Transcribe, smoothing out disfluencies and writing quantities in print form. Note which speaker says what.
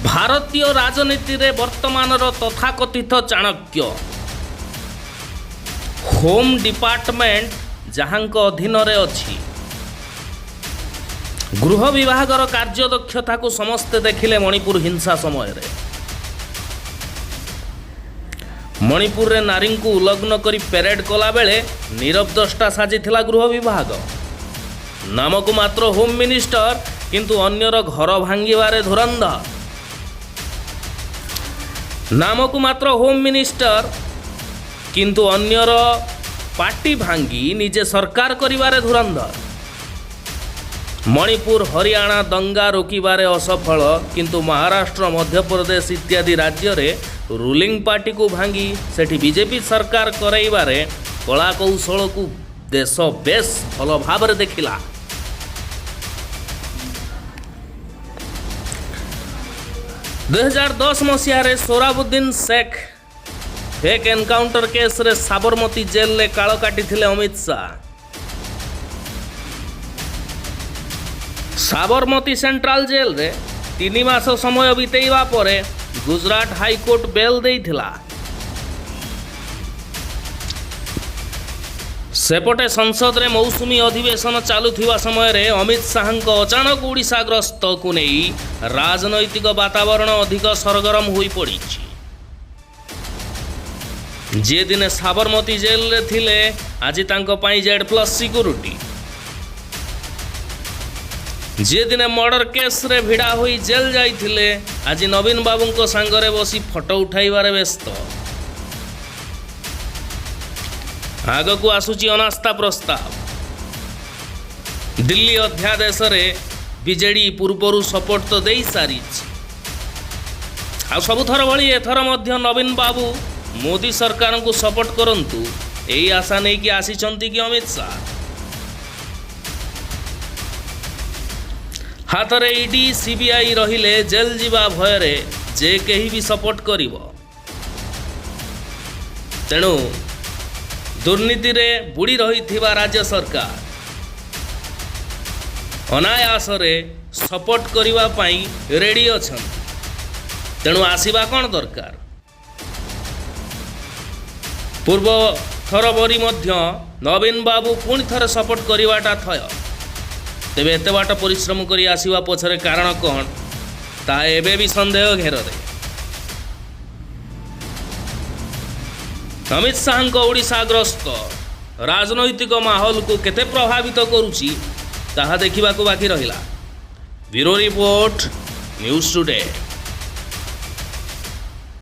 Speaker 1: ଭାରତୀୟ ରାଜନୀତିରେ ବର୍ତ୍ତମାନର ତଥାକଥିତ ଚାଣକ୍ୟ, ହୋମ୍ ଡିପାର୍ଟମେଣ୍ଟ ଯାହାଙ୍କ ଅଧୀନରେ ଅଛି, ଗୃହ ବିଭାଗର କାର୍ଯ୍ୟଦକ୍ଷତାକୁ ସମସ୍ତେ ଦେଖିଲେ ମଣିପୁର ହିଂସା ସମୟରେ। ମଣିପୁରରେ ନାରୀଙ୍କୁ ଉଲଗ୍ନ କରି ପ୍ୟାରେଡ୍ କଲାବେଳେ ନୀରବଦ୍ରଷ୍ଟା ସାଜିଥିଲା ଗୃହ ବିଭାଗ। ନାମକୁ ମାତ୍ର ହୋମ୍ ମିନିଷ୍ଟର, କିନ୍ତୁ ଅନ୍ୟର ଘର ଭାଙ୍ଗିବାରେ ଧୁରନ୍ଧର। ନାମକୁ ମାତ୍ର ହୋମ୍ ମିନିଷ୍ଟର, କିନ୍ତୁ ଅନ୍ୟର ପାର୍ଟି ଭାଙ୍ଗି ନିଜେ ସରକାର କରିବାରେ ଧୁରନ୍ଧର। ମଣିପୁର, ହରିୟାଣା ଦଙ୍ଗା ରୋକିବାରେ ଅସଫଳ, କିନ୍ତୁ ମହାରାଷ୍ଟ୍ର, ମଧ୍ୟପ୍ରଦେଶ ଇତ୍ୟାଦି ରାଜ୍ୟରେ ରୁଲିଂ ପାର୍ଟିକୁ ଭାଙ୍ଗି ସେଠି ବିଜେପି ସରକାର କରାଇବାରେ କଳାକୌଶଳକୁ ଦେଶ ବେଶ୍ ଭଲ ଭାବରେ ଦେଖିଲା। 2010 ମସିହାରେ ସୋରାବୁଦ୍ଦିନ ଶେଖ ଫେକ୍ ଏନକାଉଣ୍ଟର କେସ୍ରେ ସାବରମତୀ ଜେଲରେ କାଳ କାଟିଥିଲେ ଅମିତ ଶାହ। ସାବରମତୀ ସେଣ୍ଟ୍ରାଲ ଜେଲରେ 3 ମାସ ସମୟ ବିତେଇବା ପରେ ଗୁଜରାଟ ହାଇକୋର୍ଟ ବେଲ୍ ଦେଇଥିଲା। ସେପଟେ ସଂସଦରେ ମୌସୁମୀ ଅଧିବେଶନ ଚାଲୁଥିବା ସମୟରେ ଅମିତ ଶାହାଙ୍କ ଅଚାନକ ଓଡ଼ିଶା ଗସ୍ତକୁ ନେଇ ରାଜନୈତିକ ବାତାବରଣ ଅଧିକ ସରଗରମ ହୋଇପଡ଼ିଛି। ଯିଏ ଦିନେ ସାବରମତୀ ଜେଲରେ ଥିଲେ, ଆଜି ତାଙ୍କ ପାଇଁ ଜେଡ୍ ପ୍ଲସ୍ ସିକ୍ୟୁରିଟି। ଯିଏ ଦିନେ ମର୍ଡର କେସ୍ରେ ଭିଡ଼ା ହୋଇ ଜେଲ୍ ଯାଇଥିଲେ, ଆଜି ନବୀନ ବାବୁଙ୍କ ସାଙ୍ଗରେ ବସି ଫଟୋ ଉଠାଇବାରେ ବ୍ୟସ୍ତ। ଆଗକୁ ଆସୁଛି ଅନାସ୍ଥା ପ୍ରସ୍ତାବ। ଦିଲ୍ଲୀ ଅଧ୍ୟାଦେଶରେ ବିଜେଡି ପୂର୍ବରୁ ସପୋର୍ଟ ତ ଦେଇସାରିଛି। ଆଉ ସବୁଥର ଭଳି ଏଥର ମଧ୍ୟ ନବୀନ ବାବୁ ମୋଦି ସରକାରଙ୍କୁ ସପୋର୍ଟ କରନ୍ତୁ, ଏଇ ଆଶା ନେଇକି ଆସିଛନ୍ତି କି ଅମିତ ଶାହ? ହାତରେ ଇଡି, ସିବିଆଇ ରହିଲେ ଜେଲ୍ ଯିବା ଭୟରେ ଯେ କେହି ବି ସପୋର୍ଟ କରିବ। ତେଣୁ ଦୁର୍ନୀତିରେ ବୁଡ଼ି ରହିଥିବା ରାଜ୍ୟ ସରକାର ଅନାୟାସରେ ସପୋର୍ଟ କରିବା ପାଇଁ ରେଡ଼ି ଅଛନ୍ତି। ତେଣୁ ଆସିବା କ'ଣ ଦରକାର? ପୂର୍ବ ଥର ପରି ମଧ୍ୟ ନବୀନ ବାବୁ ପୁଣି ଥରେ ସପୋର୍ଟ କରିବାଟା ଥୟ। ତେବେ ଏତେ ବାଟ ପରିଶ୍ରମ କରି ଆସିବା ପଛରେ କାରଣ କ'ଣ, ତାହା ଏବେ ବି ସନ୍ଦେହ ଘେରରେ। ଅମିତ ଶାହାଙ୍କ ଓଡ଼ିଶା ଗସ୍ତ ରାଜନୈତିକ ମାହୋଲକୁ କେତେ ପ୍ରଭାବିତ କରୁଛି, ତାହା ଦେଖିବାକୁ ବାକି ରହିଲା। Bureau report, news today.